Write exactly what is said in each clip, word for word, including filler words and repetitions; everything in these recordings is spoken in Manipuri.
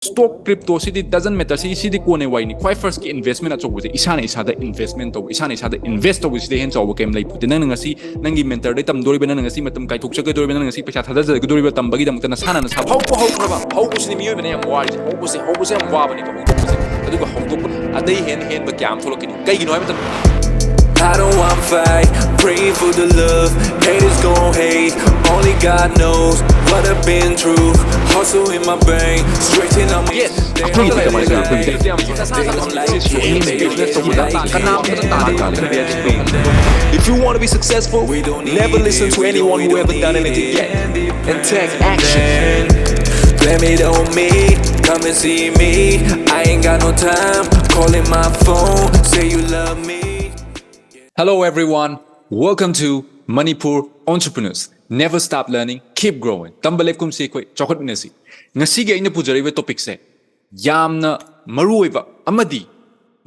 Stock, crypto CD doesn't matter, ꯁꯤ ꯁꯤꯗꯤ ꯀꯣꯟꯅꯩ ꯋꯥꯔꯤꯅꯤ꯫ ꯈ꯭ꯋꯥꯏ first ꯀꯤ investment ꯑꯆꯧꯕꯁꯦ ꯏꯁꯥꯅ ꯏꯁꯥꯗ investment ꯇꯧꯕ, ꯏꯁꯥꯅ ꯏꯁꯥꯗ invest ꯇꯧꯕꯁꯤꯗ ꯍꯦꯟꯅ ꯆꯥꯎꯕ ꯀꯩꯝ ꯂꯩꯄꯣꯠꯇꯦ꯫ ꯅꯪꯅ ꯉꯁꯤ ꯅꯪꯒꯤ mentor ꯗꯩ ꯇꯝꯗꯣꯔꯤꯕ, ꯅꯪꯅ ꯉꯁꯤ ꯃꯇꯝ ꯀꯥꯏꯊꯣꯛꯆꯒꯗꯣꯔꯤꯕ, ꯅꯪꯅ ꯉꯁꯤ ꯄꯩꯁꯥ ꯊꯥꯗꯖꯒꯗꯣꯔꯤꯕ ꯇꯝꯕꯒꯤꯗꯃꯛꯇ ꯅꯁꯥꯅ ꯅꯁꯥ ꯍꯧꯕ ꯍꯧꯈ꯭ꯔꯕ, ꯍꯧꯕꯁꯤꯅꯤ ꯃꯤꯑꯣꯏꯕꯅ ꯌꯥꯝ ꯋꯥꯔꯤꯁꯦ꯫ ꯍꯧꯕꯁꯦ ꯍꯧꯕꯁꯦ ꯌꯥꯝ ꯋꯥꯕꯅꯦꯕ ꯍꯧꯗꯣꯛꯄꯁꯦ꯫ ꯑꯗꯨꯒ ꯍꯧꯗꯣꯛꯄ ꯑꯇꯩ ꯍꯦꯟꯅ ꯍꯦꯟꯕ ꯀꯌꯥ ꯑꯃ ꯊꯣꯛꯂꯛꯀꯅꯤ꯫ ꯀꯩꯒꯤꯅꯣ ꯍꯥꯏꯕ ꯃꯇꯝꯗ I don't want fight, praying for the love. Haters gon' hate, only God knows what I've been through. Hustle in my brain, stretching on my ꯑꯩꯈꯣꯏꯒꯤꯗꯤ ꯀꯃꯥꯏꯅ ꯇꯧꯔꯤ? ꯑꯩꯈꯣꯏꯒꯤꯗꯤ They don't like it, they don't like it. If you want to be successful, never listen to anyone who haven't done anything yet and take action. Blame it on me, come and see me. I ain't got no time, calling my phone, say you love me. Hello everyone, welcome to Manipur Entrepreneurs. Never stop learning, keep growing. ꯇꯝꯕ ꯂꯦꯞꯀꯨꯝꯁꯤ, ꯑꯩꯈꯣꯏ ꯆꯥꯎꯈꯠꯃꯤꯟꯅꯁꯤ꯫ ꯉꯁꯤꯒꯤ ꯑꯩꯅ ꯄꯨꯖꯔꯛꯏꯕ topic ꯁꯦ ꯌꯥꯝꯅ ꯃꯔꯨꯑꯣꯏꯕ ꯑꯃꯗꯤ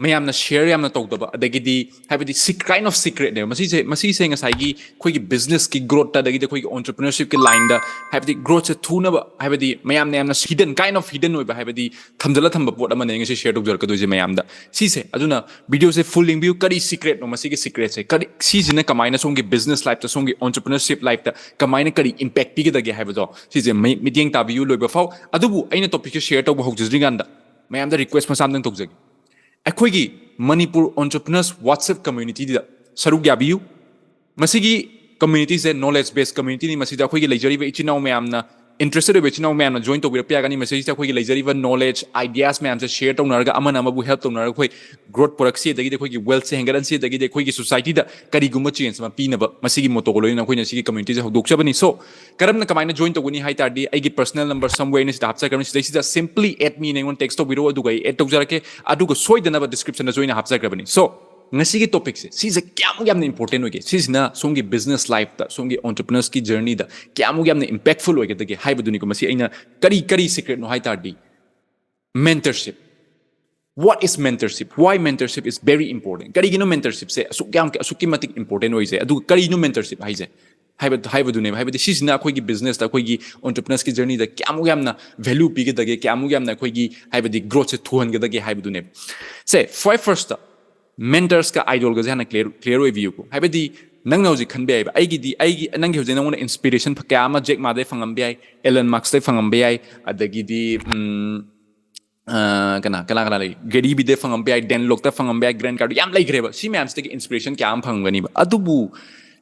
ꯃꯌꯥꯝꯅ share ꯌꯥꯝꯅ ꯇꯧꯗꯕ, ꯑꯗꯒꯤꯗꯤ ꯍꯥꯏꯕꯗꯤ ꯁꯤ kind of secret ꯅꯦꯕ꯫ ꯃꯁꯤꯁꯦ ꯃꯁꯤꯁꯦ ꯉꯁꯥꯏꯒꯤ ꯑꯩꯈꯣꯏꯒꯤ business ꯀꯤ growth ꯇ, ꯑꯗꯒꯤꯗꯤ ꯑꯩꯈꯣꯏꯒꯤ entrepreneurship ꯀꯤ line ꯗ ꯍꯥꯏꯕꯗꯤ growth ꯁꯦ ꯊꯨꯅꯕ, ꯍꯥꯏꯕꯗꯤ ꯃꯌꯥꯝꯅ ꯌꯥꯝꯅ hidden, kind of hidden ꯑꯣꯏꯕ, ꯍꯥꯏꯕꯗꯤ ꯊꯝꯖꯤꯜꯂ ꯊꯝꯕ ꯄꯣꯠ ꯑꯃꯅꯦ ꯉꯁꯤ share ꯇꯧꯖꯔꯛꯀꯗꯣꯏꯁꯦ ꯃꯌꯥꯝꯗ꯫ ꯁꯤꯁꯦ ꯑꯗꯨꯅ video ꯁꯦ full ꯌꯦꯡꯕꯤꯌꯨ꯫ ꯀꯔꯤ secret ꯅꯣ ꯃꯁꯤꯒꯤ secret ꯁꯦ? ꯀꯔꯤ, ꯁꯤꯁꯤꯅ ꯀꯃꯥꯏꯅ ꯁꯣꯝꯒꯤ business life ꯇ, ꯁꯣꯝꯒꯤ entrepreneurship life ꯇ ꯀꯃꯥꯏꯅ ꯀꯔꯤ impact ꯄꯤꯒꯗꯒꯦ ꯍꯥꯏꯕꯗꯣ ꯁꯤꯁꯦ ꯃꯤ- ꯃꯤꯠꯌꯦꯡ ꯇꯥꯕꯤꯌꯨ ꯂꯣꯏꯕ ꯐꯥꯎ꯫ ꯑꯗꯨꯕꯨ ꯑꯩꯅ topic ꯁꯦ share ꯇꯧꯕ ꯍꯧꯖꯗ꯭ꯔꯤꯀꯥꯟꯗ ꯃꯌꯥꯝꯗ request ꯃꯆꯥ ꯑꯃꯇꯪ ꯇꯧꯖꯒꯦ꯫ ꯑꯩꯈꯣꯏꯒꯤ Manipur Entrepreneurs WhatsApp community ꯗ ꯁꯔꯨꯛ ꯌꯥꯕꯤꯌꯨ꯫ ꯃꯁꯤꯒꯤ community ꯁꯦ knowledge based community ꯅꯤ꯫ ꯃꯁꯤꯗ ꯑꯩꯈꯣꯏꯒꯤ ꯂꯩꯖꯔꯤꯕ ꯏꯆꯤꯟ ꯏꯅꯥꯎ ꯃꯌꯥꯝꯅ, interested ꯑꯣꯏꯕ ꯏꯆꯤꯟ ꯏꯅꯥꯎ ꯃꯌꯥꯝꯅ join ꯇꯧꯕꯤꯔꯛꯄ ꯌꯥꯒꯅꯤ꯫ ꯃꯁꯤꯗ ꯑꯩꯈꯣꯏꯒꯤ ꯂꯩꯖꯔꯤꯕ knowledge, ideas ꯃꯌꯥꯝꯁꯦ share ꯇꯧꯅꯔꯒ, ꯑꯃꯅ ꯑꯃꯕꯨ help ꯇꯧꯅꯔꯒ ꯑꯩꯈꯣꯏ growth ꯄꯨꯔꯛꯁꯤ, ꯑꯗꯒꯤꯗꯤ ꯑꯩꯈꯣꯏꯒꯤ wealth ꯁꯦ ꯍꯦꯟꯒꯠꯍꯟꯁꯤ, ꯑꯗꯒꯤꯗꯤ ꯑꯩꯈꯣꯏꯒꯤ society ꯗ ꯀꯔꯤꯒꯨꯝꯕ change ꯑꯃ ꯄꯤꯅꯕ, ꯃꯁꯤꯒꯤ motto ꯒ ꯂꯣꯏꯅꯅ ꯑꯩꯈꯣꯏꯅ ꯁꯤꯒꯤ community ꯁꯦ ꯍꯧꯗꯣꯛꯆꯕꯅꯤ꯫ So, ꯀꯔꯝꯅ, ꯀꯃꯥꯏꯅ join ꯇꯧꯒꯅꯤ ꯍꯥꯏ ꯇꯥꯔꯗꯤ, ꯑꯩꯒꯤ personal number somewhere ꯑꯩꯅ ꯁꯤꯗ ꯍꯥꯞꯆꯈ꯭ꯔꯕꯅꯤ꯫ ꯁꯤꯗꯩꯁꯤꯗ simply add me ꯅ ꯑꯩꯉꯣꯟꯗ text ꯇꯧꯕꯤꯔꯛꯑꯣ, ꯑꯗꯨꯒ ꯑꯩ add ꯇꯧꯖꯔꯛꯀꯦ꯫ ꯑꯗꯨꯒ ꯁꯣꯏꯗꯅꯕ description ꯗꯁꯨ ꯑꯩꯅ ꯍꯥꯞꯆꯈ꯭ꯔꯕꯅꯤ꯫ So, ꯉꯁꯤꯒꯤ topic ꯁꯦ, ꯁꯤꯁꯦ ꯀꯌꯥꯃꯨꯛ ꯌꯥꯝꯅ important ꯑꯣꯏꯒꯦ? ꯁꯤꯁꯤꯅ ꯁꯣꯝꯒꯤ business life ꯇ, ꯁꯣꯝꯒꯤ entrepreneurs ꯀꯤ journey ꯗ ꯀꯌꯥꯃꯨꯛ ꯌꯥꯝꯅ impactful ꯑꯣꯏꯒꯗꯒꯦ ꯍꯥꯏꯕꯗꯨꯅꯤꯀꯣ꯫ ꯃꯁꯤ ꯑꯩꯅ ꯀꯔꯤ, ꯀꯔꯤ secret ꯅꯣ ꯍꯥꯏ ꯇꯥꯔꯗꯤ, mentorship. What is mentorship? Why mentorship is very important? ꯀꯔꯤꯒꯤꯅꯣ mentorship ꯁꯦ ꯑꯁꯨꯛ ꯌꯥꯝ, ꯑꯁꯨꯛꯀꯤ ꯃꯇꯤꯛ important ꯑꯣꯏꯁꯦ? ꯑꯗꯨꯒ ꯀꯔꯤꯅꯣ mentorship ꯍꯥꯏꯁꯦ? ꯍꯥꯏꯕ ꯍꯥꯏꯕꯗꯨꯅꯦꯕ꯫ ꯍꯥꯏꯕꯗꯤ ꯁꯤꯁꯤꯅ ꯑꯩꯈꯣꯏꯒꯤ ꯕꯤꯖꯤꯅꯦꯁꯇ, ꯑꯩꯈꯣꯏꯒꯤ ꯑꯣꯟꯇꯔꯄ꯭ꯔꯤꯅꯔꯁꯀꯤ ꯖꯔꯅꯤꯗ ꯀꯌꯥꯃꯨꯛ ꯌꯥꯝꯅ ꯚꯦꯂ꯭ꯌꯨ ꯄꯤꯒꯗꯒꯦ, ꯀꯌꯥꯃꯨꯛ ꯌꯥꯝꯅ ꯑꯩꯈꯣꯏꯒꯤ ꯍꯥꯏꯕꯗꯤ ꯒ꯭ꯔꯣꯠꯁꯦ ꯊꯨꯍꯟꯒꯗꯒꯦ ꯍꯥꯏꯕꯗꯨꯅꯦꯕ꯫ ꯁꯦ, ꯈ꯭ꯋꯥꯏ ꯐꯥꯔꯁꯇ ꯃꯦꯟꯇꯔꯁꯀ ꯑꯥꯏꯗꯣꯜꯒꯁꯦ ꯍꯥꯟꯅ ꯀ꯭ꯂꯤꯌꯔ ꯀ꯭ꯂꯤꯌꯔ ꯑꯣꯏꯕꯤꯌꯨꯀꯣ꯫ ꯍꯥꯏꯕꯗꯤ ꯅꯪꯅ ꯍꯧꯖꯤꯛ ꯈꯟꯕ ꯌꯥꯏꯕ, ꯑꯩꯒꯤꯗꯤ ꯑꯩꯒꯤ ꯅꯪꯒꯤ ꯍꯧꯖꯤꯛ ꯅꯪꯉꯣꯟꯗ ꯏꯟꯁꯄꯤꯔꯦꯁꯟ ꯀꯌꯥ ꯑꯃ ꯖꯦꯛ ꯃꯥꯗꯩ ꯐꯪꯉꯝꯕ ꯌꯥꯏ, ꯑꯦꯂꯟ ꯃꯥꯛꯁꯇꯩ ꯐꯪꯉꯝꯕ ꯌꯥꯏ, ꯑꯗꯒꯤꯗꯤ ꯎꯝ, ꯑ, ꯀꯅꯥ ꯀꯅꯥ ꯀꯅꯥ ꯂꯩ? ꯒꯦꯔꯤ ꯕꯤꯗ ꯐꯪꯉꯝꯕ ꯌꯥꯏ, ꯗꯦꯟ ꯂꯣꯛꯇ ꯐꯪꯉꯝꯕ ꯌꯥꯏ, ꯒ꯭ꯔꯦꯟ ꯀꯥꯔꯗꯣ ꯌꯥꯝ ꯂꯩꯈ꯭ꯔꯦꯕ꯫ ꯁꯤ ꯃꯌꯥꯝꯁꯤꯗꯒꯤ ꯏꯟꯁꯄꯤꯔꯦꯁꯟ ꯀꯌꯥ ꯑꯃ ꯐꯪꯒꯅꯤꯕ꯫ ꯑꯗꯨꯕꯨ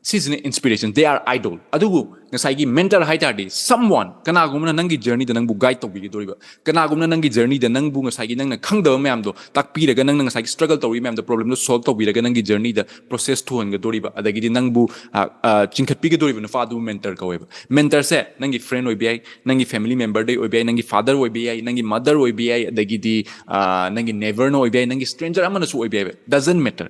ꯁꯤꯁꯤꯅ ꯏꯟꯁꯄꯤꯔꯦꯁꯟ, they are idol꯫ ꯑꯗꯨꯕꯨ ꯉꯁꯥꯏꯒꯤ ꯃꯦꯟꯇꯔ ꯍꯥꯏ ꯇꯥꯔꯗꯤ someone, ꯀꯅꯥꯒꯨꯝꯕꯅ ꯅꯪꯒꯤ ꯖꯔꯅꯤꯗ ꯅꯪꯕꯨ ꯒꯥꯏꯗ ꯇꯧꯕꯤꯒꯗꯧꯔꯤꯕ, ꯀꯅꯥꯒꯨꯝꯕꯅ ꯅꯪꯒꯤ ꯖꯔꯅꯤꯗ ꯅꯪꯕꯨ ꯉꯁꯥꯏꯒꯤ ꯅꯪꯅ ꯈꯪꯗꯕ ꯃꯌꯥꯝꯗꯣ ꯇꯥꯛꯄꯤꯔꯒ, ꯅꯪꯅ ꯉꯁꯥꯏꯒꯤ ꯁ꯭ꯇ꯭ꯔꯒꯜ ꯇꯧꯔꯤ ꯃꯌꯥꯝꯗꯣ, ꯄ꯭ꯔꯣꯕ꯭ꯂꯦꯝꯗꯣ ꯁꯣꯜꯕ ꯇꯧꯕꯤꯔꯒ ꯅꯪꯒꯤ ꯖꯔꯅꯤꯗ ꯄ꯭ꯔꯣꯁꯦꯁ ꯊꯨꯍꯟꯒꯗꯧꯔꯤꯕ, ꯑꯗꯒꯤꯗꯤ ꯅꯪꯕꯨ ꯑ, ꯑ, ꯆꯤꯡꯈꯠꯄꯤꯒꯗꯧꯔꯤꯕ ꯅꯨꯄꯥ ꯑꯗꯨꯕꯨ ꯃꯦꯟꯇꯔ ꯀꯧꯋꯦꯕ꯫ ꯃꯦꯟꯇꯔꯁꯦ ꯅꯪꯒꯤ ꯐ꯭ꯔꯦꯟ ꯑꯣꯏꯕ ꯌꯥꯏ, ꯅꯪꯒꯤ ꯐꯦꯃꯤꯂꯤ ꯃꯦꯝꯕꯔꯗꯩ ꯑꯣꯏꯕ ꯌꯥꯏ, ꯅꯪꯒꯤ ꯐꯥꯗꯔ ꯑꯣꯏꯕ ꯌꯥꯏ, ꯅꯪꯒꯤ ꯃꯥꯗꯔ ꯑꯣꯏꯕ ꯌꯥꯏ, ꯑꯗꯒꯤꯗꯤ ꯑ, ꯅꯪꯒꯤ ꯅꯦꯕꯔꯅ ꯑꯣꯏꯕ ꯌꯥꯏ, ꯅꯪꯒꯤ ꯁ꯭ꯇ꯭ꯔꯦꯟꯖꯔ ꯑꯃꯅꯁꯨ ꯑꯣꯏꯕ ꯌꯥꯏꯕ꯫ Doesn't matter꯫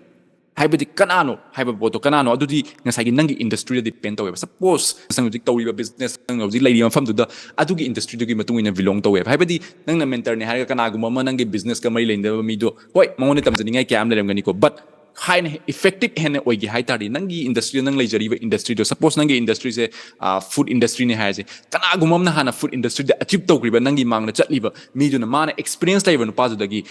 ꯍꯥꯏꯕꯗꯤ ꯀꯅꯥꯅꯣ ꯍꯥꯏꯕ ꯄꯣꯠꯇꯣ ꯀꯅꯥꯅꯣ, ꯑꯗꯨꯗꯤ ꯉꯁꯥꯏꯒꯤ ꯅꯪꯒꯤ ꯏꯟꯗꯁꯇ꯭ꯔꯤꯗ ꯗꯤꯄꯦꯟ ꯇꯧꯋꯦꯕ꯫ ꯁꯄꯣꯁ ꯅꯪ ꯍꯧꯖꯤꯛ ꯇꯧꯔꯤꯕ ꯕꯤꯖꯤꯅꯦꯁ, ꯅꯪ ꯍꯧꯖꯤꯛ ꯂꯩꯔꯤꯕ ꯃꯐꯝꯗꯨꯗ ꯑꯗꯨꯒꯤ ꯏꯟꯗꯁꯇ꯭ꯔꯤꯗꯨꯒꯤ ꯃꯇꯨꯡ ꯏꯟꯅ ꯕꯤꯂꯣꯡ ꯇꯧꯋꯦꯕ꯫ ꯍꯥꯏꯕꯗꯤ ꯅꯪꯅ ꯃꯦꯟꯇꯔꯅꯦ ꯍꯥꯏꯔꯒ ꯀꯅꯥꯒꯨꯝꯕ ꯑꯃ ꯅꯪꯒꯤ ꯕꯤꯖꯤꯅꯦꯁꯀ ꯃꯔꯤ ꯂꯩꯅꯗꯕ ꯃꯤꯗꯣ, ꯍꯣꯏ, ꯃꯉꯣꯟꯗ ꯇꯝꯖꯅꯤꯡꯉꯥꯏ ꯀꯌꯥ ꯑꯃ ꯂꯩꯔꯝꯒꯅꯤꯀꯣ, ꯕꯠ ꯍꯥꯏꯅ ꯏꯐꯦꯛꯇꯤꯞ ꯍꯦꯟꯅ ꯑꯣꯏꯒꯦ ꯍꯥꯏ ꯇꯥꯔꯗꯤ, ꯅꯪꯒꯤ ꯏꯟꯗꯁꯇ꯭ꯔꯤꯗ, ꯅꯪ ꯂꯩꯖꯔꯤꯕ ꯏꯟꯗꯁꯇ꯭ꯔꯤꯗꯣ, ꯁꯄꯣꯁ ꯅꯪꯒꯤ ꯏꯟꯗꯁꯇ꯭ꯔꯤꯁꯦ ꯐꯨꯗ ꯏꯟꯗꯁꯇ꯭ꯔꯤꯅꯦ ꯍꯥꯏꯔꯁꯦ, ꯀꯅꯥꯒꯨꯝꯕ ꯑꯃꯅ ꯍꯥꯟꯅ ꯐꯨꯗ ꯏꯟꯗꯁꯇ꯭ꯔꯤꯗ ꯑꯆꯤꯞ ꯇꯧꯈ꯭ꯔꯤꯕ, ꯅꯪꯒꯤ ꯃꯥꯡꯗ ꯆꯠꯂꯤꯕ ꯃꯤꯗꯨꯅ, ꯃꯥꯅ ꯑꯦꯛꯁꯄꯤꯔꯤꯌꯦꯟꯁ ꯂꯩꯕ ꯅꯨꯄꯥꯗꯨꯗꯒꯤ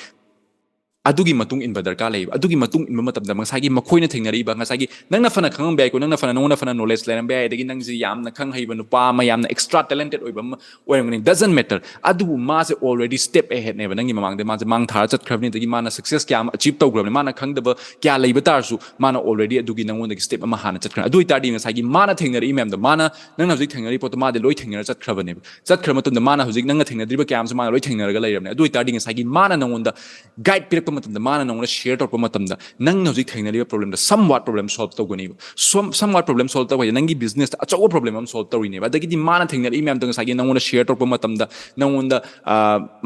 ꯑꯗꯨꯒꯤ ꯃꯇꯨꯡ ꯏꯟꯕ ꯗꯔꯀꯥꯔ ꯂꯩꯌꯦꯕ꯫ ꯑꯗꯨꯒꯤ ꯃꯇꯨꯡ ꯏꯟꯕ ꯃꯇꯝꯗ ꯉꯁꯥꯏꯒꯤ ꯃꯈꯣꯏꯅ ꯊꯦꯡꯅꯔꯛꯏꯕ, ꯉꯁꯥꯏꯒꯤ ꯅꯪꯅ ꯐꯅ ꯈꯪꯉꯝꯕ ꯌꯥꯏꯀꯣ, ꯅꯪꯅ ꯐꯅ, ꯅꯉꯣꯟꯗ ꯐꯅ ꯅꯣꯂꯦꯖ ꯂꯩꯔꯝꯕ ꯌꯥꯏ, ꯑꯗꯒꯤ ꯅꯪꯁꯦ ꯌꯥꯝꯅ ꯈꯪ ꯍꯩꯕ ꯅꯨꯄꯥ ꯑꯃ, ꯌꯥꯝꯅ ꯑꯦꯛꯁꯇ꯭ꯔꯥ ꯇꯦꯂꯦꯟꯇꯦꯠ ꯑꯣꯏꯕ ꯑꯃ ꯑꯣꯏꯔꯝꯒꯅꯤ, doesn't matter꯫ ꯑꯗꯨꯕꯨ ꯃꯥꯁꯦ already step aheadꯅꯦꯕ, ꯅꯪꯒꯤ ꯃꯃꯥꯡꯗ ꯃꯥꯁꯦ ꯃꯥꯡ ꯊꯥꯔ ꯆꯠꯈ꯭ꯔꯕꯅꯤ, ꯑꯗꯒꯤ ꯃꯥꯅ ꯁꯛꯁꯦꯁ ꯀꯌꯥ ꯑꯃ ꯑꯆꯤꯞ ꯇꯧꯈ꯭ꯔꯕꯅꯤ꯫ ꯃꯥꯅ ꯈꯪꯗꯕ ꯀꯌꯥ ꯂꯩꯕ ꯇꯥꯔꯁꯨ, ꯃꯥꯅ already ꯑꯗꯨꯒꯤ ꯅꯉꯣꯟꯗꯒꯤ ꯁ꯭ꯇꯦꯞ ꯑꯃ ꯍꯥꯟꯅ ꯆꯠꯈ꯭ꯔꯦ꯫ ꯑꯗꯨ ꯑꯣꯏꯇꯥꯔꯗꯤ ꯉꯁꯥꯏꯒꯤ ꯃꯥꯅ ꯊꯦꯡꯅꯔꯛꯏ ꯃꯌꯥꯝꯗꯣ, ꯃꯥꯅ, ꯅꯪꯅ ꯍꯧꯖꯤꯛ ꯊꯦꯡꯅꯔꯤ ꯄꯣꯠꯇꯣ ꯃꯥꯗꯤ ꯂꯣꯏ ꯊꯦꯡꯅꯔ ꯆꯠꯈ꯭ꯔꯕꯅꯦꯕ꯫ ꯆꯠꯈ꯭ꯔ ꯃꯇꯨꯡꯗ ꯃꯥꯅ ꯍꯧꯖꯤꯛ ꯅꯪꯅ ꯊꯦꯡꯅꯗ꯭ꯔꯤꯕ ꯀꯌꯥ ꯑꯃꯁꯨ ꯃꯥꯅ ꯂꯣꯏ ꯊꯦꯡꯅꯔꯒ ꯂꯩꯔꯕꯅꯦ꯫ ꯑꯗꯨ ꯑꯣꯏꯇꯥꯔꯗꯤ ꯉꯁꯥꯏꯒꯤ ꯃꯥꯅ ꯅꯉꯣꯟꯗ ꯒꯥꯏꯗ ꯄꯤꯔꯛꯄ ꯃꯇꯝꯗ, ꯃꯥꯅ ꯅꯉꯣꯟꯗ ꯁꯤꯌꯔ ꯇꯧꯔꯛꯄ ꯃꯇꯝꯗ, ꯅꯪꯅ ꯍꯧꯖꯤꯛ ꯊꯦꯡꯅꯔꯤꯕ ꯄ꯭ꯔꯣꯕ꯭ꯂꯦꯝꯗꯣ somewhat ꯄ꯭ꯔꯣꯕ꯭ꯂꯦꯝ ꯁꯣꯜꯕ ꯇꯧꯒꯅꯤꯕ꯫ Some, somewhat ꯄ꯭ꯔꯣꯕ꯭ꯂꯦꯝ ꯁꯣꯜꯕ ꯇꯧꯕ ꯍꯥꯏꯁꯦ ꯅꯪꯒꯤ ꯕꯤꯖꯤꯅꯦꯁꯇ ꯑꯆꯧꯕ ꯄ꯭ꯔꯣꯕ꯭ꯂꯦꯝ ꯑꯃ ꯁꯣꯜꯕ ꯇꯧꯔꯤꯅꯦꯕ꯫ ꯑꯗꯒꯤꯗꯤ ꯃꯥꯅ ꯊꯦꯡꯅꯔꯛꯏ ꯃꯌꯥꯝꯗꯣ ꯉꯁꯥꯏꯒꯤ ꯅꯉꯣꯟꯗ ꯁꯤꯌꯔ ꯇꯧꯔꯛꯄ ꯃꯇꯝꯗ, ꯅꯉꯣꯟꯗ, ꯑ,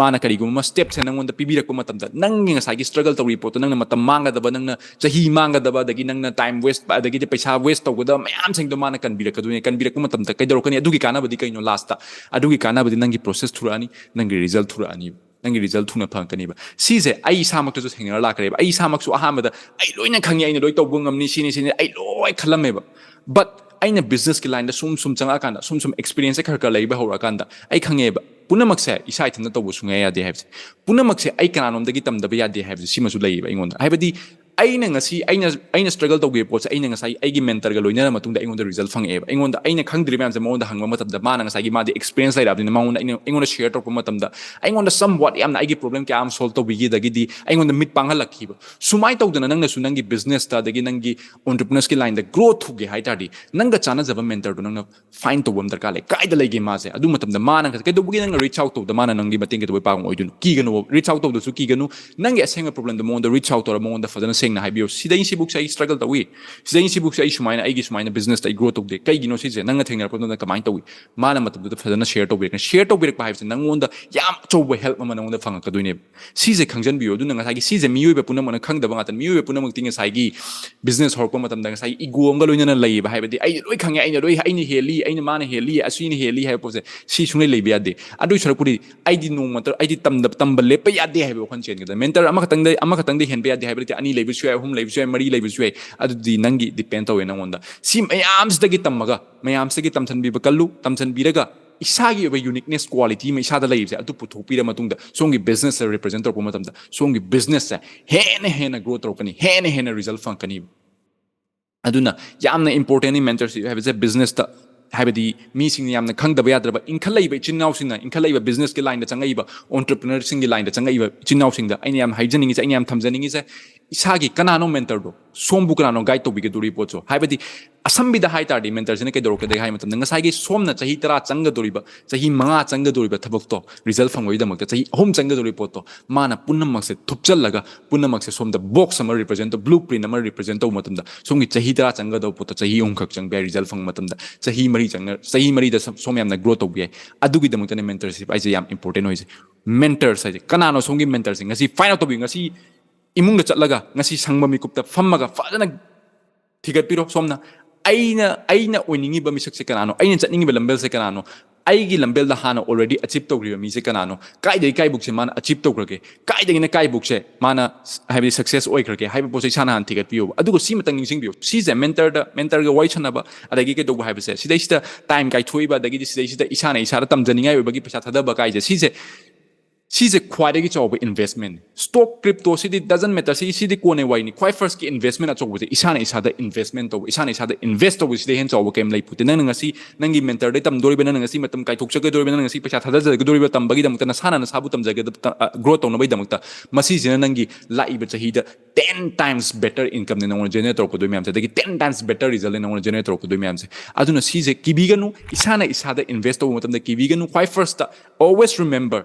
ꯃꯥꯅ ꯀꯔꯤꯒꯨꯝꯕ ꯑꯃ ꯁ꯭ꯇꯦꯞꯁꯦ ꯅꯉꯣꯟꯗ ꯄꯤꯕꯤꯔꯛꯄ ꯃꯇꯝꯗ, ꯅꯪꯒꯤ ꯉꯁꯥꯏꯒꯤ ꯁ꯭ꯇ꯭ꯔꯒꯜ ꯇꯧꯔꯤ ꯄꯣꯠꯇꯣ, ꯅꯪꯅ ꯃꯇꯝ ꯃꯥꯡꯒꯗꯕ, ꯅꯪꯅ ꯆꯍꯤ ꯃꯥꯡꯒꯗꯕ, ꯑꯗꯒꯤ ꯅꯪꯅ ꯇꯥꯏꯝ ꯋꯦꯁ, ꯑꯗꯒꯤꯗꯤ ꯄꯩꯁꯥ ꯋꯦꯁ ꯇꯧꯒꯗꯕ ꯃꯌꯥꯝꯁꯤꯡꯗꯣ ꯃꯥꯅ ꯀꯟꯕꯤꯔꯛꯀꯗꯣꯏꯅꯦ꯫ ꯀꯟꯕꯤꯔꯛꯄ ꯃꯇꯝꯗ ꯀꯩꯗꯧꯔꯛꯀꯅꯤ? ꯑꯗꯨꯒꯤ ꯀꯥꯟꯅꯕꯗꯤ ꯀꯩꯅꯣ? ꯂꯥꯁꯇ ꯑꯗꯨꯒꯤ ꯀꯥꯟꯅꯕꯗꯤ ꯅꯪꯒꯤ ꯄ꯭ꯔꯣꯁꯦꯁ ꯊꯨꯔꯛꯑꯅꯤ, ꯅꯪꯒꯤ ꯔꯤꯖꯜ ꯊꯨꯔꯛꯑꯅꯤꯕ, ꯅꯪꯒꯤ ꯔꯤꯖꯜ ꯊꯨꯅ ꯐꯪꯉꯛꯀꯅꯤꯕ꯫ ꯁꯤꯁꯦ ꯑꯩ ꯏꯁꯥꯃꯛꯇꯁꯨ ꯊꯦꯡꯅꯔ ꯂꯥꯛꯈ꯭ꯔꯦꯕ꯫ ꯑꯩ ꯏꯁꯥꯃꯛꯁꯨ ꯑꯍꯥꯟꯕꯗ ꯑꯩ ꯂꯣꯏꯅ ꯈꯪꯉꯤ, ꯑꯩꯅ ꯂꯣꯏ ꯇꯧꯕ ꯉꯝꯅꯤ, ꯁꯤꯅꯤ ꯁꯤꯅꯤ ꯑꯩ ꯂꯣꯏ ꯈꯜꯂꯝꯃꯦꯕ꯫ ꯕꯠ ꯑꯩꯅ ꯕꯤꯖꯤꯅꯦꯁꯀꯤ ꯂꯥꯏꯟꯗ ꯁꯨꯝ ꯁꯨꯝ ꯆꯪꯉꯛꯑꯀꯥꯟꯗ, ꯁꯨꯝ ꯁꯨꯝ ꯑꯦꯛꯁꯄꯤꯔꯤꯌꯦꯟꯁꯁꯦ ꯈꯔ ꯈꯔ ꯂꯩꯕ ꯍꯧꯔꯛꯑꯀꯥꯟꯗ ꯑꯩ ꯈꯪꯉꯦꯕ, ꯄꯨꯝꯅꯃꯛꯁꯦ ꯏꯁꯥ ꯏꯊꯟꯇ ꯇꯧꯕ ꯁꯨꯡꯌꯥ ꯌꯥꯗꯦ ꯍꯥꯏꯕꯁꯦ꯫ ꯄꯨꯝꯅꯃꯛꯁꯦ ꯑꯩ ꯀꯅꯥꯅꯣꯝꯗꯒꯤ ꯇꯝꯗꯕ ꯌꯥꯗꯦ ꯍꯥꯏꯕꯁꯦ ꯁꯤꯃꯁꯨ ꯂꯩꯌꯦꯕ ꯑꯩꯉꯣꯟꯗ꯫ ꯍꯥꯏꯕꯗꯤ ꯑꯩꯅ ꯉꯁꯤ, ꯑꯩꯅ, ꯑꯩꯅ ꯁ꯭ꯇ꯭ꯔꯒꯜ ꯇꯧꯈꯤꯕ ꯄꯣꯠꯁꯦ ꯑꯩꯅ ꯉꯁꯥꯏ ꯑꯩꯒꯤ ꯃꯦꯟꯇꯔꯒ ꯂꯣꯏꯅꯔ ꯃꯇꯨꯡꯗ ꯑꯩꯉꯣꯟꯗ ꯔꯤꯖꯜ ꯐꯪꯉꯛꯑꯦꯕ꯫ ꯑꯩꯉꯣꯟꯗ, ꯑꯩꯅ ꯈꯪꯗ꯭ꯔꯤꯕ ꯃꯌꯥꯝꯁꯦ ꯃꯉꯣꯟꯗ ꯍꯪꯕ ꯃꯇꯝꯗ ꯃꯥꯅ ꯉꯁꯥꯏꯒꯤ, ꯃꯥꯗꯤ ꯑꯦꯛꯁꯄꯤꯔꯤꯌꯦꯟꯁ ꯂꯩꯔꯛꯑꯕꯅꯤꯅ ꯃꯉꯣꯟꯗ ꯑꯩꯅ, ꯑꯩꯉꯣꯟꯗ ꯁꯤꯌꯔ ꯇꯧꯔꯛꯄ ꯃꯇꯝꯗ ꯑꯩꯉꯣꯟꯗ ꯁꯝ ꯋꯥꯠ ꯌꯥꯝꯅ ꯑꯩꯒꯤ ꯄ꯭ꯔꯣꯕ꯭ꯂꯦꯝ ꯀꯌꯥ ꯑꯃ ꯁꯣꯜꯕ ꯇꯧꯕꯤꯈꯤꯗꯒꯤꯗꯤ ꯑꯩꯉꯣꯟꯗ ꯃꯤꯠ ꯄꯥꯡꯍꯜꯂꯛꯈꯤꯕ꯫ ꯁꯨꯃꯥꯏꯅ ꯇꯧꯗꯅ ꯅꯪꯅꯁꯨ ꯅꯪꯒꯤ ꯕꯤꯖꯤꯅꯦꯁꯇ, ꯑꯗꯒꯤ ꯅꯪꯒꯤ ꯑꯣꯟꯇꯔꯄ꯭ꯔꯤꯅꯔꯁꯀꯤ ꯂꯥꯏꯟꯗ ꯒ꯭ꯔꯣ ꯊꯨꯒꯦ ꯍꯥꯏ ꯇꯥꯔꯗꯤ, ꯅꯪꯒ ꯆꯥꯟꯅꯖꯕ ꯃꯦꯟꯇꯔꯗꯣ ꯅꯪꯅ ꯐꯥꯏꯟ ꯇꯧꯕ ꯑꯃ ꯗꯔꯀꯥꯔ ꯂꯩ꯫ ꯀꯥꯏꯗ ꯂꯩꯒꯦ ꯃꯥꯁꯦ? ꯑꯗꯨ ꯃꯇꯝꯗ ꯃꯥꯅ ꯉꯁꯥꯏ ꯀꯩꯗꯧꯕꯒꯤ ꯅꯪꯅ ꯔꯤꯆ ꯑꯥꯎꯠ ꯇꯧꯗ ꯃꯥꯅ ꯅꯪꯒꯤ ꯃꯇꯦꯡ ꯀꯩꯗꯧꯕꯩ ꯄꯥꯡꯉꯣꯏꯗꯣꯏꯅꯣ? ꯀꯤꯒꯅꯨ, ꯔꯤꯆ ꯑꯥꯎꯠ ꯇꯧꯗꯁꯨ ꯀꯤꯒꯅꯨ꯫ ꯅꯪꯒꯤ ꯑꯁꯦꯡꯕ ꯄ꯭ꯔꯣꯕ꯭ꯂꯦꯝꯗꯣ ꯃꯉꯣꯟꯗ ꯔꯤꯆ ꯑꯥꯎꯠ ꯇꯧꯔ ꯃꯉꯣꯟꯗ ꯐꯖꯅ ꯁꯦꯡꯅ ꯍꯥꯏꯕꯤꯌꯨ꯫ "ꯁꯤꯗꯩ ꯁꯤꯕꯨꯛꯁꯦ ꯑꯩ ꯁ꯭ꯇ꯭ꯔꯒꯜ ꯇꯧꯏ, ꯁꯤꯗꯩ ꯁꯤꯕꯨꯛꯁꯦ ꯑꯩ ꯁꯨꯃꯥꯏꯅ, ꯑꯩꯒꯤ ꯁꯨꯃꯥꯏꯅ ꯕꯤꯖꯤꯅꯦꯁꯇ ꯑꯩ ꯒ꯭ꯔꯣ ꯇꯧꯗꯦ, ꯀꯩꯒꯤꯅꯣ ꯁꯤꯁꯦ? ꯅꯪꯅ ꯊꯦꯡꯅꯔꯛꯄ ꯃꯇꯝꯗ ꯀꯃꯥꯏꯅ ꯇꯧꯏ?" ꯃꯥꯅ ꯃꯇꯝꯗꯨꯗ ꯐꯖꯅ ꯁꯤꯌꯔ ꯇꯧꯕꯤꯔꯛꯀꯅꯤ꯫ ꯁꯤꯌꯔ ꯇꯧꯕꯤꯔꯛꯄ ꯍꯥꯏꯕꯁꯦ ꯅꯪꯉꯣꯟꯗ ꯌꯥꯝ ꯑꯆꯧꯕ ꯍꯦꯜꯞ ꯑꯃ ꯅꯪꯉꯣꯟꯗ ꯐꯪꯉꯛꯀꯗꯣꯏꯅꯦꯕ꯫ ꯁꯤꯁꯦ ꯈꯪꯖꯟꯕꯤꯌꯨ꯫ ꯑꯗꯨꯅ ꯉꯁꯥꯏꯒꯤ ꯁꯤꯁꯦ ꯃꯤꯑꯣꯏꯕ ꯄꯨꯝꯅꯃꯛꯅ ꯈꯪꯗꯕ ꯉꯥꯛꯇꯅꯤ꯫ ꯃꯤꯑꯣꯏꯕ ꯄꯨꯝꯅꯃꯛꯇꯤ ꯉꯁꯥꯏꯒꯤ ꯕꯤꯖꯤꯅꯦꯁ ꯍꯧꯔꯛꯄ ꯃꯇꯝꯗ ꯉꯁꯥꯏꯒꯤ ꯏꯒꯣ ꯑꯃꯒ ꯂꯣꯏꯅꯅ ꯂꯩꯌꯦꯕ꯫ ꯍꯥꯏꯕꯗꯤ "ꯑꯩ ꯂꯣꯏ ꯈꯪꯉꯦ, ꯑꯩꯅ ꯂꯣꯏ, ꯑꯩꯅ ꯍꯦꯜꯂꯤ, ꯑꯩꯅ, ꯃꯥꯅ ꯍꯦꯜꯂꯤ, ꯑꯁꯤꯅ ꯍꯦꯜꯂꯤ" ꯍꯥꯏꯕ ꯄꯣꯠꯁꯦ ꯁꯤ ꯁꯨꯡꯂꯩ ꯂꯩꯕ ꯌꯥꯗꯦ꯫ ꯑꯗꯨꯒꯤ ꯁꯔꯨꯛꯄꯨꯗꯤ "ꯑꯩꯗꯤ ꯅꯣꯡꯃꯇ, ꯑꯩꯗꯤ ꯇꯝꯗ-, ꯇꯝꯕ ꯂꯦꯞꯄ ꯌꯥꯗꯦ" ꯍꯥꯏꯕ ꯋꯥꯈꯜ ꯆꯦꯟꯒꯗꯕ꯫ ꯃꯦꯟꯇꯔ ꯑꯃꯈꯛꯇꯪꯗ, ꯑꯃꯈꯛꯇꯪꯗ ꯍꯦꯟꯕ ꯌꯥꯗꯦ ꯍꯥꯏꯕ ꯅꯠꯇꯦ꯫ ꯑꯅꯤ ꯂꯩꯕꯁꯨ ꯌꯥꯏ, ꯑꯍꯨꯝ ꯂꯩꯕꯁꯨ ꯌꯥꯏ, ꯃꯔꯤ ꯂꯩꯕꯁꯨ ꯌꯥꯏ꯫ ꯑꯗꯨꯗꯤ ꯅꯪꯒꯤ ꯗꯤꯄꯦꯟ ꯇꯧꯋꯦ ꯅꯪꯉꯣꯟꯗ꯫ ꯁꯤ ꯃꯌꯥꯝꯁꯤꯗꯒꯤ ꯇꯝꯃꯒ, ꯃꯌꯥꯝꯁꯤꯗꯒꯤ ꯇꯝꯁꯤꯟꯕꯤꯕ ꯀꯜꯂꯨ, ꯇꯝꯁꯤꯟꯕꯤꯔꯒ ꯏꯁꯥꯒꯤ ꯑꯣꯏꯕ ꯌꯨꯅꯤꯛꯅꯦꯁ ꯀ꯭ꯋꯥꯂꯤꯇꯤ ꯑꯃ ꯏꯁꯥꯗ ꯂꯩꯕꯁꯦ ꯑꯗꯨ ꯄꯨꯊꯣꯛꯄꯤꯔ ꯃꯇꯨꯡꯗ ꯁꯣꯝꯒꯤ ꯕꯤꯖꯤꯅꯦꯁꯁꯦ ꯔꯤꯄ꯭ꯔꯖꯦꯟ ꯇꯧꯔꯛꯄ ꯃꯇꯝꯗ ꯁꯣꯝꯒꯤ ꯕꯤꯖꯤꯅꯦꯁꯁꯦ ꯍꯦꯟꯅ ꯍꯦꯟꯅ ꯒ꯭ꯔꯣ ꯇꯧꯔꯛꯀꯅꯤ, ꯍꯦꯟꯅ ꯍꯦꯟꯅ ꯔꯤꯖꯜ ꯐꯪꯉꯛꯀꯅꯤꯕ꯫ ꯑꯗꯨꯅ ꯌꯥꯝꯅ ꯏꯝꯄꯣꯔꯇꯦꯟꯅꯤ ꯃꯦꯟꯇꯔꯁꯤꯞ ꯍꯥꯏꯕꯁꯦ ꯕꯤꯖꯤꯅꯦꯁꯇ꯫ ꯍꯥꯏꯕꯗꯤ ꯃꯤꯁꯤꯡꯅ ꯌꯥꯝꯅ ꯈꯪꯗꯕ ꯌꯥꯗ꯭ꯔꯕ, ꯏꯟꯈꯠꯂꯛꯏꯕ ꯏꯆꯤꯟ ꯏꯅꯥꯎꯁꯤꯡꯅ, ꯏꯟꯈꯠꯂꯛꯏꯕ ꯕꯤꯖꯤꯅꯦꯁꯀꯤ ꯂꯥꯏꯟꯗ ꯆꯪꯉꯛꯏꯕ, ꯑꯣꯟꯇꯔꯄ꯭ꯔꯤꯅꯔꯁꯤꯡꯒꯤ ꯂꯥꯏꯟꯗ ꯆꯪꯉꯛꯏꯕ ꯏꯆꯤꯟ ꯏꯅꯥꯎꯁꯤꯡꯗ ꯑꯩꯅ ꯌꯥꯝ ꯍꯥꯏꯖꯅꯤꯡꯉꯤꯁꯦ, ꯑꯩꯅ ꯌꯥꯝ ꯊꯝꯖꯅꯤꯡꯉꯤꯁꯦ, ꯏꯁꯥꯒꯤ ꯀꯅꯥꯅꯣ ꯃꯦꯟꯇꯔꯗꯣ? ꯁꯣꯝꯕꯨ ꯀꯅꯥꯅꯣ ꯒꯥꯏꯗ ꯇꯧꯕꯤꯒꯗꯧꯔꯤ ꯄꯣꯠꯁꯨ? ꯍꯥꯏꯕꯗꯤ ꯑꯁꯝꯕꯤꯗ ꯍꯥꯏ ꯇꯥꯔꯗꯤ ꯃꯦꯟꯇꯔꯁꯤꯅ ꯀꯩꯗꯧꯔꯛꯀꯗꯒꯦ ꯍꯥꯏ ꯃꯇꯝꯗ ꯉꯁꯥꯏꯒꯤ ꯁꯣꯝꯅ ꯆꯍꯤ ꯇꯔꯥ ꯆꯪꯒꯗꯧꯔꯤꯕ, ꯆꯍꯤ ꯃꯉꯥ ꯆꯪꯒꯗꯧꯔꯤꯕ ꯊꯕꯛꯇꯣ ꯔꯤꯖꯜ ꯐꯪꯕꯒꯤꯗꯃꯛꯇ ꯆꯍꯤ ꯑꯍꯨꯝ ꯆꯪꯒꯗꯧꯔꯤꯕ ꯄꯣꯠꯇꯣ ꯃꯥꯅ ꯄꯨꯝꯅꯃꯛꯁꯦ ꯊꯨꯞꯆꯜꯂꯒ ꯄꯨꯝꯅꯃꯛꯁꯦ ꯁꯣꯝꯗ ꯕꯣꯛꯁ ꯑꯃ ꯔꯤꯄ꯭ꯔꯖꯦꯟ ꯇꯧ, ꯕ꯭ꯂꯨ ꯄ꯭ꯔꯤꯟ ꯑꯃ ꯔꯤꯄ꯭ꯔꯖꯦꯟ ꯇꯧꯕ ꯃꯇꯝꯗ ꯁꯣꯝꯒꯤ ꯆꯍꯤ ꯇꯔꯥ ꯆꯪꯒꯗꯧꯕ ꯄꯣꯠꯇꯣ ꯆꯍꯤ ꯑꯍꯨꯝꯈꯛ ꯆꯪꯕ ꯌꯥꯏ꯫ ꯔꯤꯖꯜ ꯐꯪꯕ ꯃꯇꯝꯗ ꯆꯍꯤ ꯃꯔꯤ ꯆꯪꯅ, ꯆꯍꯤ ꯃꯔꯤꯗ ꯁꯣꯝ, ꯁꯣꯝ ꯌꯥꯝꯅ ꯒ꯭ꯔꯣ ꯇꯧꯕ ꯌꯥꯏ꯫ ꯑꯗꯨꯒꯤꯗꯃꯛꯇꯅꯦ ꯃꯦꯟꯇꯔꯁꯤꯞ ꯍꯥꯏꯁꯦ ꯌꯥꯝ ꯏꯝꯄꯣꯔꯇꯦꯟ ꯑꯣꯏꯁꯦ꯫ ꯃꯦꯟꯇꯔꯁ ꯍꯥꯏꯁꯦ ꯀꯅꯥꯅꯣ? ꯁꯣꯝꯒꯤ ꯃꯦꯟꯇꯔꯁꯦ ꯉꯁꯤ ꯐꯥꯏꯟ ꯑꯥꯎꯠ ꯇꯧꯕꯤꯌꯨ꯫ ꯉꯁꯤ ꯏꯃꯨꯡꯗ ꯆꯠꯂꯒ, ꯉꯁꯤ ꯁꯪꯕ ꯃꯤꯀꯨꯞꯇ ꯐꯝꯃꯒ ꯐꯖꯅ ꯊꯤꯒꯠꯄꯤꯔꯣ ꯁꯣꯝꯅ꯫ ꯑꯩꯅ, ꯑꯩꯅ ꯑꯣꯏꯅꯤꯡꯉꯤꯕ ꯃꯤꯁꯛꯁꯦ ꯀꯅꯥꯅꯣ? ꯑꯩꯅ ꯆꯠꯅꯤꯡꯉꯤꯕ ꯂꯝꯕꯦꯜꯁꯦ ꯀꯅꯥꯅꯣ? ꯑꯩꯒꯤ ꯂꯝꯕꯦꯜꯗ ꯍꯥꯟꯅ already achieve ꯇꯧꯈ꯭ꯔꯤꯕ ꯃꯤꯁꯦ ꯀꯅꯥꯅꯣ? ꯀꯥꯏꯗꯒꯤ ꯀꯥꯏꯕꯨꯛꯁꯦ ꯃꯥꯅ achieve ꯇꯧꯈ꯭ꯔꯒꯦ? ꯀꯥꯏꯗꯒꯤꯅ ꯀꯥꯏꯕꯨꯛꯁꯦ ꯃꯥꯅ ꯍꯥꯏꯕꯗꯤ success ꯑꯣꯏꯈ꯭ꯔꯒꯦ ꯍꯥꯏꯕ ꯄꯣꯠꯁꯦ ꯏꯁꯥꯅ ꯍꯥꯟꯅ ꯊꯤꯒꯠꯄꯤꯌꯣꯕ꯫ ꯑꯗꯨꯒ ꯁꯤꯃꯇꯪ ꯅꯤꯡꯁꯤꯡꯕꯤꯌꯨ, ꯁꯤꯁꯦ mentorꯗ, mentorꯒ ꯋꯥꯔꯤ ꯁꯥꯟꯅꯕ, ꯑꯗꯒꯤ ꯀꯩꯗꯧꯕ ꯍꯥꯏꯕꯁꯦ, ꯁꯤꯗꯩꯁꯤꯗ time ꯀꯥꯏꯊꯣꯛꯏꯕ, ꯑꯗꯒꯤꯗꯤ ꯁꯤꯗꯩꯁꯤꯗ ꯏꯁꯥꯅ ꯏꯁꯥꯗ ꯇꯝꯖꯅꯤꯡꯉꯥꯏ ꯑꯣꯏꯕꯒꯤ ꯄꯩꯁꯥ ꯊꯥꯗꯕ ꯀꯥꯏꯁꯦ, ꯁꯤꯁꯦ ꯁꯤꯁꯦ ꯈ꯭ꯋꯥꯏꯗꯒꯤ ꯆꯥꯎꯕ investment꯫ Stock, crypto CD doesn't matter, ꯁꯤ, ꯁꯤꯗꯤ ꯀꯣꯟꯅ ꯋꯥꯔꯤꯅꯤ꯫ ꯈ꯭ꯋꯥꯏ firstꯀꯤ investment ꯑꯆꯧꯕꯁꯦ ꯏꯁꯥꯅ ꯏꯁꯥꯗ investment ꯇꯧꯕ, ꯏꯁꯥꯅ ꯏꯁꯥꯗ invest ꯇꯧꯕꯁꯤꯗꯩ ꯍꯦꯟꯅ ꯆꯥꯎꯕ ꯀꯩꯝ ꯂꯩꯄꯣꯠꯇꯦ꯫ ꯅꯪꯅ ꯉꯁꯤ ꯅꯪꯒꯤ mentorꯗꯩ ꯇꯝꯗꯣꯔꯤꯕ, ꯅꯪꯅ ꯉꯁꯤ ꯃꯇꯝ ꯀꯥꯏꯊꯣꯛꯆꯒꯗꯣꯔꯤꯕ, ꯅꯪꯅ ꯉꯁꯤ ꯄꯩꯁꯥ ꯊꯥꯗꯖꯒꯗꯣꯔꯤꯕ, ꯇꯝꯕꯒꯤꯗꯃꯛꯇ, ꯅꯁꯥꯅ ꯅꯁꯥꯕꯨ ꯇꯝꯖꯒꯗꯕ, growth ꯇꯧꯅꯕꯒꯤꯗꯃꯛꯇ, ꯃꯁꯤꯁꯤꯅ ꯅꯪꯒꯤ ꯂꯥꯛꯏꯕ ꯆꯍꯤꯗ ten times better incomeꯅꯦ ꯅꯉꯣꯟꯗ generate ꯇꯧꯔꯛꯀꯗꯣꯏ ꯃꯌꯥꯝꯁꯦ, ꯑꯗꯒꯤ ten times better resultꯅꯦ ꯅꯉꯣꯟꯗ generate ꯇꯧꯔꯛꯀꯗꯣꯏ ꯃꯌꯥꯝꯁꯦ꯫ ꯑꯗꯨꯅ ꯁꯤꯁꯦ ꯀꯤꯕꯤꯒꯅꯨ, ꯏꯁꯥꯅ ꯏꯁꯥꯗ invest ꯇꯧꯕ ꯃꯇꯝꯗ ꯀꯤꯕꯤꯒꯅꯨ꯫ ꯈ꯭ꯋꯥꯏ firstꯇ always remember,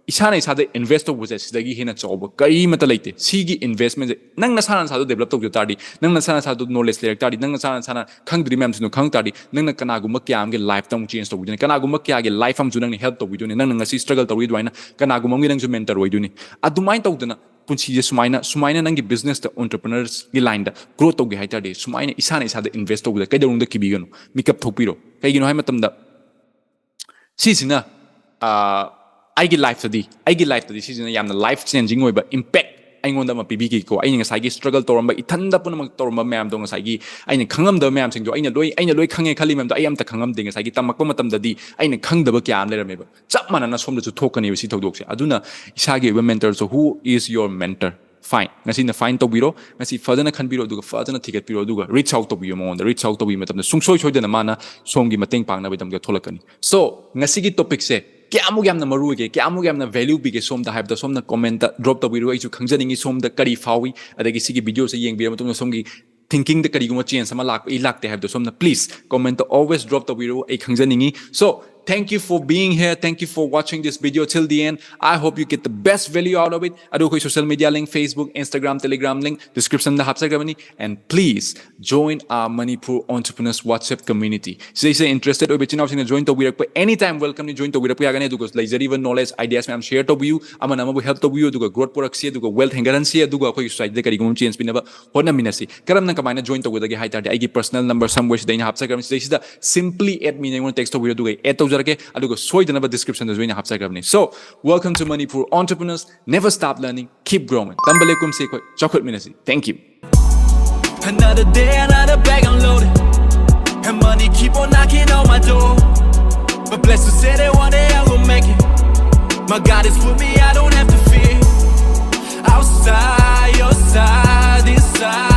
ꯏꯁꯥꯅ ꯏꯁꯥꯗ invest ꯇꯧꯕꯁꯦ ꯁꯤꯗꯒꯤ ꯍꯦꯟꯅ ꯆꯥꯎꯕ ꯀꯔꯤꯃꯠꯇ ꯂꯩꯇꯦ꯫ ꯁꯤꯒꯤ investmentꯁꯦ ꯅꯪ ꯅꯁꯥꯅ ꯅꯁꯥꯗꯣ develop ꯇꯧꯖ ꯇꯥꯔꯗꯤ, ꯅꯪ ꯅꯁꯥꯅ ꯅꯁꯥꯗꯣ knowledge ꯂꯩꯔꯛ ꯇꯥꯔꯗꯤ, ꯅꯪ ꯅꯁꯥꯅ ꯅꯁꯥꯅ ꯈꯪꯗ꯭ꯔꯤ ꯃꯌꯥꯝꯁꯤꯡꯗꯣ ꯈꯪ ꯇꯥꯔꯗꯤ, ꯅꯪꯅ ꯀꯅꯥꯒꯨꯝꯕ ꯀꯌꯥ ꯑꯃꯒꯤ life ꯇ ꯑꯃꯨꯛ change ꯇꯧꯕꯤꯗꯣꯏꯅꯤ, ꯀꯅꯥꯒꯨꯝꯕ ꯀꯌꯥꯒꯤ life ꯑꯃꯁꯨ ꯅꯪꯅ help ꯇꯧꯕꯤꯗꯣꯏꯅꯤ, ꯅꯪꯅ ꯉꯁꯤ struggle ꯇꯧꯔꯤ ꯑꯗꯨꯃꯥꯏꯅ ꯀꯅꯥꯒꯨꯝꯕ ꯑꯃꯒꯤ ꯅꯪꯁꯨ mentor ꯑꯣꯏꯗꯣꯏꯅꯤ꯫ ꯑꯗꯨꯃꯥꯏꯅ ꯇꯧꯗꯅ ꯄꯨꯟꯁꯤꯁꯦ ꯁꯨꯃꯥꯏꯅ, ꯁꯨꯃꯥꯏꯅ ꯅꯪꯒꯤ businessꯇ, entrepreneurꯒꯤ lineꯗ growth ꯇꯧꯒꯦ ꯍꯥꯏ ꯇꯥꯔꯗꯤ, ꯁꯨꯃꯥꯏꯅ ꯏꯁꯥꯅ ꯏꯁꯥꯗ invest ꯇꯧꯕꯗ ꯀꯩꯗꯧꯅꯨꯡꯗ ꯀꯤꯕꯤꯒꯅꯨ, ꯃꯤꯀꯞ ꯊꯣꯛꯄꯤꯔꯣ꯫ ꯀꯩꯒꯤꯅꯣ ꯍꯥꯏ ꯃꯇꯝꯗ ꯁꯤꯁꯤꯅ, ꯑ, ꯑꯩꯒꯤ lifeꯇꯗꯤ, ꯑꯩꯒꯤ lifeꯇꯗꯤ ꯁꯤꯁꯤꯅ ꯌꯥꯝꯅ life changing ꯑꯣꯏꯕ impact ꯑꯩꯉꯣꯟꯗ ꯑꯃ ꯄꯤꯕꯤꯈꯤꯀꯣ꯫ ꯑꯩꯅ ꯉꯁꯥꯏꯒꯤ struggle ꯇꯧꯔꯝꯕ, ꯏꯊꯟꯗ ꯄꯨꯝꯅꯃꯛ ꯇꯧꯔꯝꯕ ꯃꯌꯥꯝꯗꯣ, ꯉꯁꯥꯏꯒꯤ ꯑꯩꯅ ꯈꯪꯉꯝꯗꯕ ꯃꯌꯥꯝꯁꯤꯡꯗꯣ, ꯑꯩꯅ ꯂꯣꯏ, ꯑꯩꯅ ꯂꯣꯏ ꯈꯪꯉꯦ ꯈꯜꯂꯤ ꯃꯌꯥꯝꯗꯣ ꯑꯩ ꯑꯝꯇ ꯈꯪꯉꯝꯗꯦ꯫ ꯉꯁꯥꯏꯒꯤ ꯇꯝꯃꯛꯄ ꯃꯇꯝꯗꯗꯤ ꯑꯩꯅ ꯈꯪꯗꯕ ꯀꯌꯥ ꯑꯃ ꯂꯩꯔꯝꯃꯦꯕ꯫ ꯆꯞ ꯃꯥꯟꯅꯅ ꯁꯣꯝꯗꯁꯨ ꯊꯣꯛꯀꯅꯦꯕ ꯁꯤ ꯊꯧꯗꯣꯛꯁꯦ꯫ ꯑꯗꯨꯅ ꯏꯁꯥꯒꯤ ꯑꯣꯏꯕ mentorꯁꯨ, who is your mentor? Fine, ꯉꯁꯤꯅ find ꯇꯧꯕꯤꯔꯣ, ꯉꯁꯤ ꯐꯖꯅ ꯈꯟꯕꯤꯔꯣ, ꯑꯗꯨꯒ ꯐꯖꯅ ꯊꯤꯒꯠꯄꯤꯔꯣ, ꯑꯗꯨꯒ reach out ꯇꯧꯕꯤꯌꯣ ꯃꯉꯣꯟꯗ꯫ Reach out ꯇꯧꯕꯤꯕ ꯃꯇꯝꯗ ꯁꯨꯡꯁꯣꯏ ꯁꯣꯏꯗꯅ ꯃꯥꯅ ꯁꯣꯝꯒꯤ ꯃꯇꯦꯡ ꯄꯥꯡꯅꯕꯒꯤꯗꯃꯛꯇ ꯊꯣꯛꯂꯛꯀꯅꯤ꯫ So, ꯉꯁꯤꯒꯤ topicꯁꯦ ꯀꯌꯥꯃꯨꯛ ꯌꯥꯝꯅ ꯃꯔꯨ ꯑꯣꯏꯒꯦ, ꯀꯌꯥꯃꯨꯛ ꯌꯥꯝꯅ value ꯄꯤꯒꯦ ꯁꯣꯝꯗ ꯍꯥꯏꯕꯗꯣ ꯁꯣꯝꯅ commentꯇ drop ꯇꯧꯕꯤꯔꯣ꯫ ꯑꯩꯁꯨ ꯈꯪꯖꯅꯤꯡꯉꯤ ꯁꯣꯝꯗ ꯀꯔꯤ ꯐꯥꯎꯏ, ꯑꯗꯒꯤ ꯁꯤꯒꯤ videoꯁꯦ ꯌꯦꯡꯕꯤꯔ ꯃꯇꯨꯡꯗ ꯁꯣꯝꯒꯤ thinkingꯗ ꯀꯔꯤꯒꯨꯝꯕ change ꯑꯃ ꯂꯥꯛꯄ, ꯏ ꯂꯥꯛꯇꯦ ꯍꯥꯏꯕꯗꯣ ꯁꯣꯝꯅ please commentꯇ always drop ꯇꯧꯕꯤꯔꯛꯎ, ꯑꯩ ꯈꯪꯖꯅꯤꯡꯉꯤ꯫ So, thank you for being here, thank you for watching this video till the end. I hope you get the best value out of it. ꯑꯗꯨ ꯑꯩꯈꯣꯏ social media link, Facebook, Instagram, Telegram link descriptionꯗ ꯍꯥꯞꯆꯈ꯭ꯔꯕꯅꯤ, and please join our Manipur Entrepreneurs WhatsApp community. ꯁꯤꯗꯩꯁꯤꯗ interested ꯑꯣꯏꯕ ꯏꯆꯤꯟ ꯏꯅꯥꯎꯁꯤꯡꯅ join ꯇꯧꯕꯤꯔꯛꯄ anytime welcomeꯅꯤ, join ꯇꯧꯕꯤꯔꯛꯄ ꯌꯥꯒꯅꯤ꯫ ꯑꯗꯨꯒ ꯂꯩꯖꯔꯤꯕ knowledge, ideas ꯃꯌꯥꯝ share ꯇꯧꯕꯤꯌꯨ, ꯑꯃꯅ ꯑꯃꯕꯨ help ꯇꯧꯕꯤꯌꯨ, ꯑꯗꯨꯒ growth ꯄꯨꯔꯛꯁꯤ, ꯑꯗꯨꯒ wealth ꯍꯦꯟꯒꯠꯍꯟꯁꯤ, ꯑꯗꯨꯒ ꯑꯩꯈꯣꯏꯒꯤ societyꯗ ꯀꯔꯤꯒꯨꯝꯕ change ꯄꯤꯅꯕ ꯍꯣꯠꯅꯃꯤꯟꯅꯁꯤ꯫ ꯀꯔꯝꯅ, ꯀꯃꯥꯏꯅ join ꯇꯧꯒꯗꯒꯦ ꯍꯥꯏ ꯇꯥꯔꯗꯤ, ꯑꯩꯒꯤ personal number somewhere ꯁꯤꯗ ꯑꯩꯅ ꯍꯥꯞꯆꯈ꯭ꯔꯕꯅꯤ, ꯁꯤꯗꯩꯁꯤꯗ simply add meꯅ ꯑꯩꯉꯣꯟꯗ text ꯇꯧꯕꯤꯔꯣ, ꯑꯗꯨꯒ add ꯇꯧꯖ ꯍꯥꯞꯆꯔꯛꯀꯦ, ꯑꯗꯨꯒ ꯁꯣꯏꯗꯅꯕ description ꯗꯁꯨ ꯑꯩꯅ ꯍꯥꯞꯆꯈ꯭ꯔꯕꯅꯤ꯫ So, welcome to Manipur entrepreneurs, never stop learning, keep growing. ꯇꯝꯕ ꯂꯦꯞꯀꯨꯝꯁꯤ ꯑꯩꯈꯣꯏ, ꯆꯥꯎꯈꯠꯃꯤꯟꯅꯁꯤ꯫ Thank you. Another day, another bag unloaded. And money keep on knocking on my door. But blessed to say that one day I will make it. My God is with me, I don't have to fear. Outside, your side, inside.